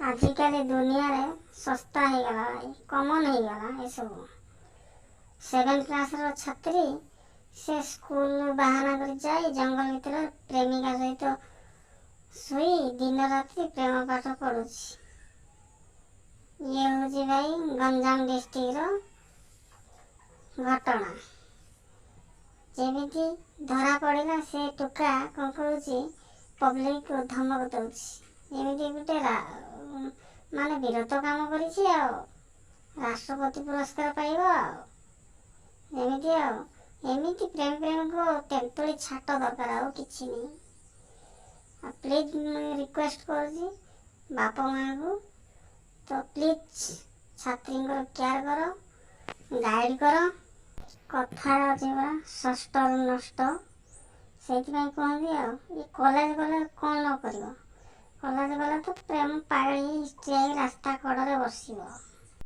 ଆଜିକାଲି ଦୁନିଆରେ ଶସ୍ତା ହେଇଗଲା ଭାଇ, କମନ୍ ହେଇଗଲା ଏସବୁ। 7 କ୍ଲାସ୍ର ଛାତ୍ରୀ ସେ ସ୍କୁଲ ବାହାନା କରି ଯାଇ ଜଙ୍ଗଲ ଭିତରେ ପ୍ରେମିକା ସହିତ ଶୋଇ ଦିନ ରାତି ପ୍ରେମ ପାଠ ପଢ଼ୁଛି। ଇଏ ହେଉଛି ଭାଇ ଗଞ୍ଜାମ ଡିଷ୍ଟ୍ରିକ୍ଟର ଘଟଣା। ଯେମିତି ଧରା ପଡ଼ିଲା ସେ ଟୋକା କ'ଣ କରୁଛି, ପବ୍ଲିକକୁ ଧମକ ଦେଉଛି। ଏମିତି ଗୋଟେ ମାନେ ବୀରତ୍ୱ କାମ କରିଛି, ଆଉ ରାଷ୍ଟ୍ରପତି ପୁରସ୍କାର ପାଇବ ଆଉ ଏମିତି। ଆଉ ଏମିତି ପ୍ରେମ ପ୍ରେମକୁ ତେନ୍ତୁଳି ଛାଟ ଦରକାର, ଆଉ କିଛି ନାହିଁ। ଆଉ ପ୍ଲିଜ୍ ମୁଁ ରିକ୍ୱେଷ୍ଟ କରୁଛି ବାପା ମାଆଙ୍କୁ ତ ପ୍ଲିଜ୍ ଛାତ୍ରୀଙ୍କର କେୟାର କର, ଗାଇଡ଼ କର। କଥାରେ ଅଛି ପରା, ଷଷ୍ଠରୁ ନଷ୍ଟ, ସେଇଥିପାଇଁ କୁହନ୍ତି। ଆଉ ଏ କଲେଜ ଗଲେ କ'ଣ ନ କରିବ? କଲେଜ ଗଲେ ତ ପ୍ରେମ ପାଗଳି ହିଷ୍ଟ୍ରି ହେଇ ରାସ୍ତା କଡ଼ରେ ବସିବ।